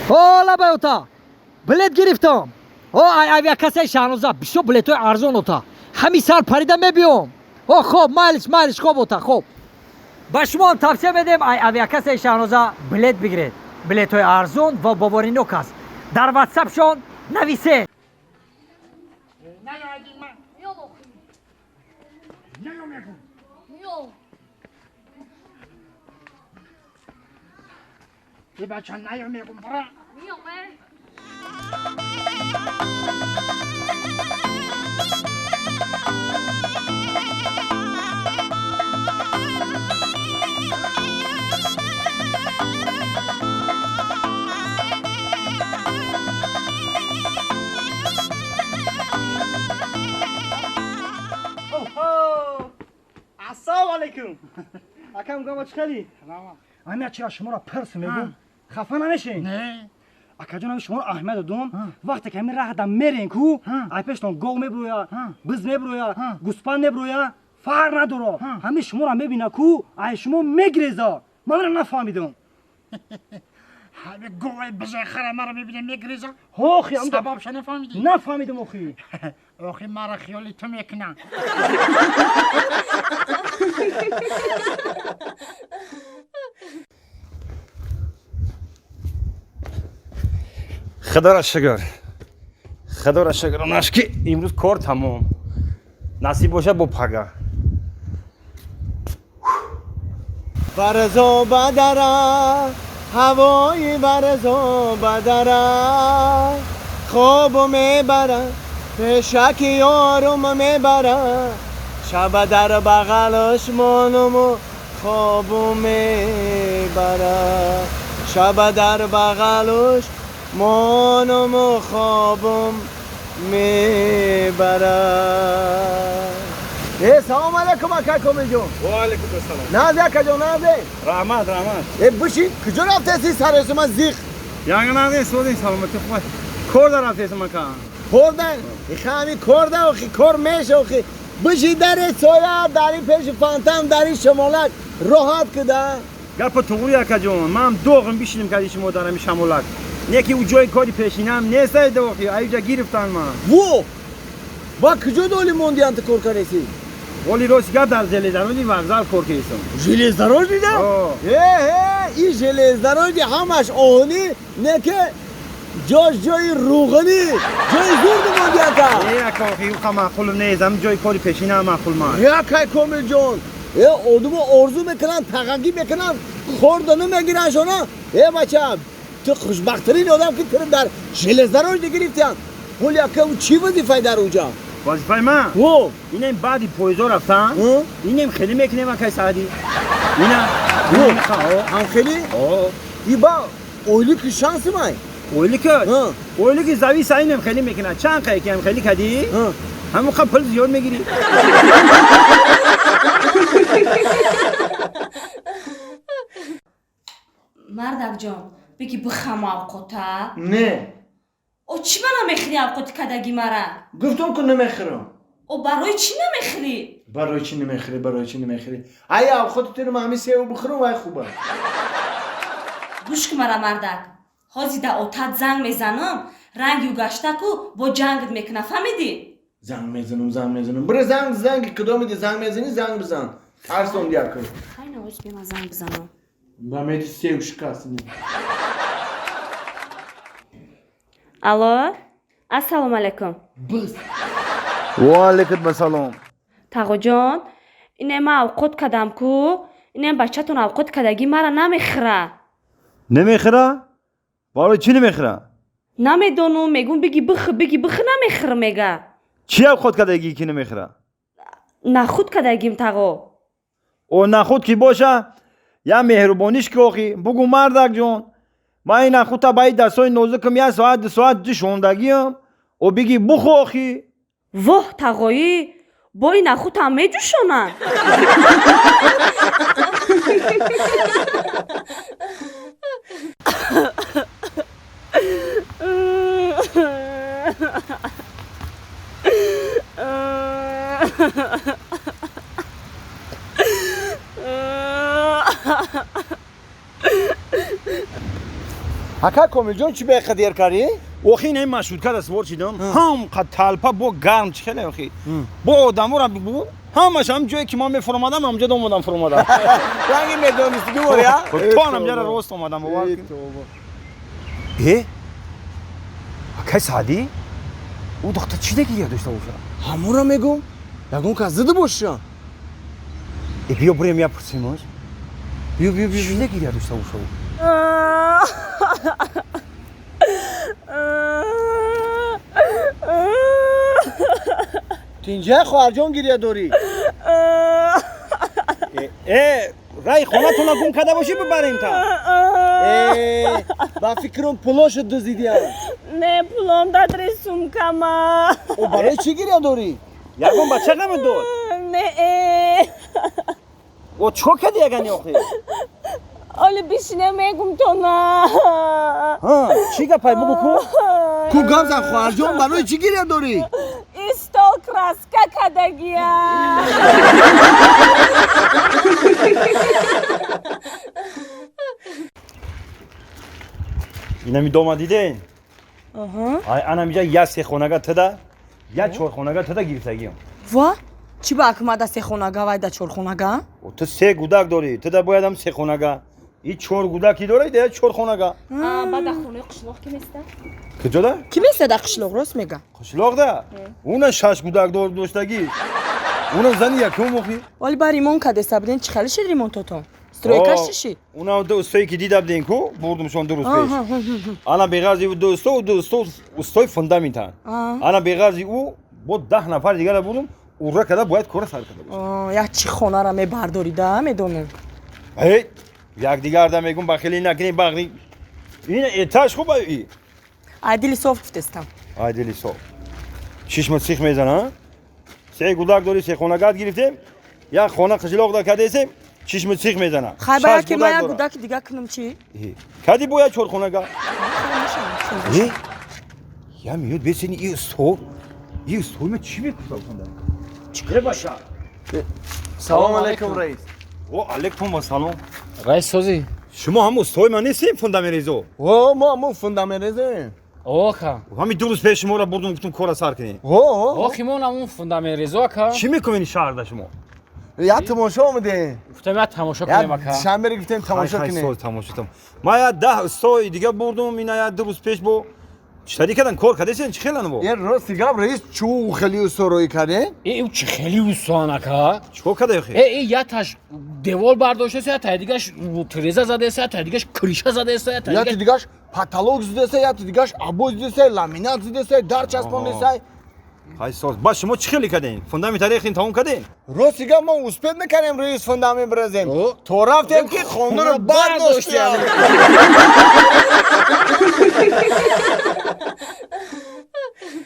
О, лабай ота, билет гирифтам. О, ай авиакассаи Шаҳноза бисёр билетҳои арзон ота. Ҳамин сар парида мебиём. О, хоб, майлиш, майлиш, хоб ота, хоб. Ба шумо тавсия медиҳем, ай авиакассаи Шаҳноза билет бигиред. Билетҳои арзон ва боваринок аст. Дар ватсапшон нависед. Ассалому алайкум. Акам гама чӣ хели? Ҳамин чира шуморо пирс мегӯм. Хафа намешин? Не. Акаҷон, ҳамин шуморо аҳамият додум. Вақте ки ҳамин раҳда мерен ку, ай пештон гов меброя, биз меброя, гӯспанд меброя, фарқ надоро. Ҳамин шуморо мебина ку, ай шумо мегиреза. Ман инро нафаҳмидам. Ҳамин говаи бизои хара маро мебина мегиреза? Охи, сабабша нафаҳмидӣ? Нафаҳмидам охи. Охи, маро хиёли ту мекунам. Худоро шукр, худоро шукр, онаш ки имрӯз кор тамом. Насиб бошад, бо пага. Барзо бадара, ҳавои барзо бадара, хобу мебара, пешаки ёрум мебара, шаба дар бағалаш монуму хобу мебара, шаба дар бағалаш монуму хобум мебара. Э, салом алейкум, ака Комилҷон. Ва алейкум ассалом. Назе, акаҷон, назе. Раҳмат, раҳмат. Э, бишин, куҷо рафтеси саросима зиқ? Янга назе содин, саломатӣ хуб. Кор дар рафтесам, ака. Кор дар? Иха ҳами кор дар, охи кор меша, охи. Бишин дари соя, дари пеши фонтан, дари шамолак, роҳат куда. Гапа туғри, акаҷон. Ман доғм бишинем кади шумо дар ҳами шамолак. Не ки ӯ ҷои кори пешинам нест, охи, аюҷа гирифтан ман. Во! Ба куҷо доли монди анти кор кардеси? Воли рост гап, дар железнодорожный вокзал кор кардам. Железнодорожный да? Э, э, и железнодорожный ҳамаш оҳанӣ, не ки ҷош ҷои рӯғанӣ, ҷои зур монди ака. Э, ака, охи, ӯ маъқул нест, ҳам ҷои кори пешинам маъқул ман. Э, акай Комилҷон, э, одумо орзу мекунанд, тағагӣ мекунанд, хорда намегиранд шона. Э, бача, ту хушбахттарин одам ки туро дар железнодорожный гирифтиянд. Ҳоли ака, ӯ чӣ вазифае дар онҷа? Вазифаи ман? О! Инем баъди поездо рафтан, инем хеле мекунем, акай Саъдӣ. Ина. Ҳам хеле? Иба ойлики шанси май? Ойлика? Ойлики зависа, инем хеле мекунад. Чанд қае ки ҳам хеле кадӣ, ҳамон қа пул зиёд мегирӣ. Мардакҷон, биги бихам авқота. Не. О, чӣ ба намехӯрӣ авқоти кадаги мара? Гуфтам ку, намехӯрам. О, барои чӣ намехӯрӣ? Барои чӣ намехӯрӣ, барои чӣ намехӯрӣ? Ай авқоти туро ман ҳамин севу бихӯрам, вай хуба. Гӯш ки мара, мардак, ҳозир да отат занг мезанам, ранги ӯ гашта ку бо ҷангат мекуна, фаҳмидӣ? Занг мезанам, занг мезанам, бира занг, занги кудомиди занг мезанӣ, занг бизан, тарсон диякун. Хай, навоз бема занг бизанам. Ба мети сев шикаст. Алло, ассалому алайкум. Бис. Ва алайкум ассалом. Тағоҷон, ине ман авқот кадам ку, ине бачатон авқот кадаги мара намехӯра. Намехӯра? Барои чӣ намехӯра? Намедонум, мегум биги бихӯ, биги бихӯ, намехӯр мега. Чӣ авқот кадагӣ ки намехӯра? Нахуд кадагим, тағо. О, нахуд ки боша, я меҳрубониш ки охи, бугӯ: мардакҷон, ман ин нахудта ба ин дастҳои нозукам як соат, 2 соат ҷӯшондагиам, о биги бухӯ охи. Воҳ, тағоӣ, бо ин нахудам меҷӯшонанд? Ака Комилҷон, чӣ беқадр кардӣ? Охи ин маршрутка да савор шидам, ҳам қад талпа бо гарм чӣ хеле охи. Бо одамора бу, ҳамаш ҳам ҷое ки ман мефуромадам, ҳамҷо омадам фуромадам. Ранги медонисти дубора, я? То ҳамҷара рост омадам, бовар кун. Э? Акай Саъдӣ? Ӯ духтар чӣ дегиря дошта боша? Ҳамонро мегӯм. Ягон кас зида боша. Э, биё бурем, я пурсимош. Биё, биё, биё. Чӣ дегиря дошта боша ӯ? Тинҷа, хоҳарҷон, гиря дорӣ? Э, рай хонатона гум карда бошӣ, бибарем та. Э, ба фикрам, пулошо дуздидиам. Не, пулом дадри сумкама. О, барои чӣ гиря дорӣ? Ягон бача намедод? Не, э. О, чикор кардӣ ягани охи? Оли бишине, мегум тона. Ҳа, чӣ гапай, бугу ку? Ку, гап зан, хоҳарҷон, барои чӣ гиря дорӣ? Истол краска кадагия. Инами дома диден? Ай, анамиҷа я сехонага тада, я чорхонага тада гирифтагиам. Ва? Чӣ ба акмада сехонага, вай да чорхонага? О, ту се гудак дорӣ, туда боядам сехонага. И чор гудаки дорӣ, да чорхонага. Ба да хонаи қишлоқ ки места? Куҷода? Ки места да қишлоқ, рост мега? Қишлоқда? Уна шаш гудак дор доштагӣ. Уна зани якум охи. Оли ба ремонт кадеста буден, чӣ хеле шид ремонтотон? Стройкаш чӣ шид? Уна ду устое ки дида будем ку, бурдумшон 2 рӯз пеш. Ана беғарзи ду усто, ду усто устои фундаментан. Ана беғарзи ӯ бо 10 нафар дигара бурдум, урра када бояд кора сар карда бошад. Як чӣ хонара мебардорида, медонем. Эй, якдигарда мегум, бахилӣ накунӣ, бағри. Ин этаж хуб ай. Ай дили соф гуфтестам. Ай дили соф. Чишма сих мезана? Се гудак дорӣ, се хонагат гирифтем. Як хона қишлоқ да кадесем, чишма сих мезана. Хай, ба яке ман як гудаки дига кунам чӣ? Кади бояд чорхонага. Э? Я миёд бесени и усто. И усто ма чӣ мекуфта бошанда? Чӣ баша? Салом алейкум, раис. О, алейкум вассалом. Раис, созӣ? Шумо ҳам устои ман нестем, фундамерезо? О, мо ҳамон фундамерезем. Оха. Ҳамин 2 рӯз пеш шуморо бурдум, гуфтум кора сар кунем. О, Охи, мо ҳамон фундамерезо, ака. Чӣ мекунед ин шаҳрда шумо? Як тамошо омадем. Гуфтем як тамошо кунем, ака. Шанбе гуфтем тамошо Хай, кунем. сол тамошо там. Ман як 10 устои дига бурдум, ина як 2 рӯз пеш бо читари кардан, кор кардесен, чӣ хелан бо? Е, рости гап, раис, чӯ хеле усто рӯй кардем? Э, ӯ чӣ хеле устоан, ака? Чикор карда охи? Э, яташ девол бардоштаст, ятаи дигаш тиреза задаест, ятаи дигаш криша задаест, ятаи Яти дигаш дигаш потолок зидеса, яти дигаш обой зидеса, ламинат зидеса, дар часпондеса. Хай, соз. Ба шумо чӣ хеле кардем? Фундамент тарихин тамом кардем? Рости гап, мо успед мекардем, раис, фундамент бирезем. То рафтем ки хонаро бардоштем.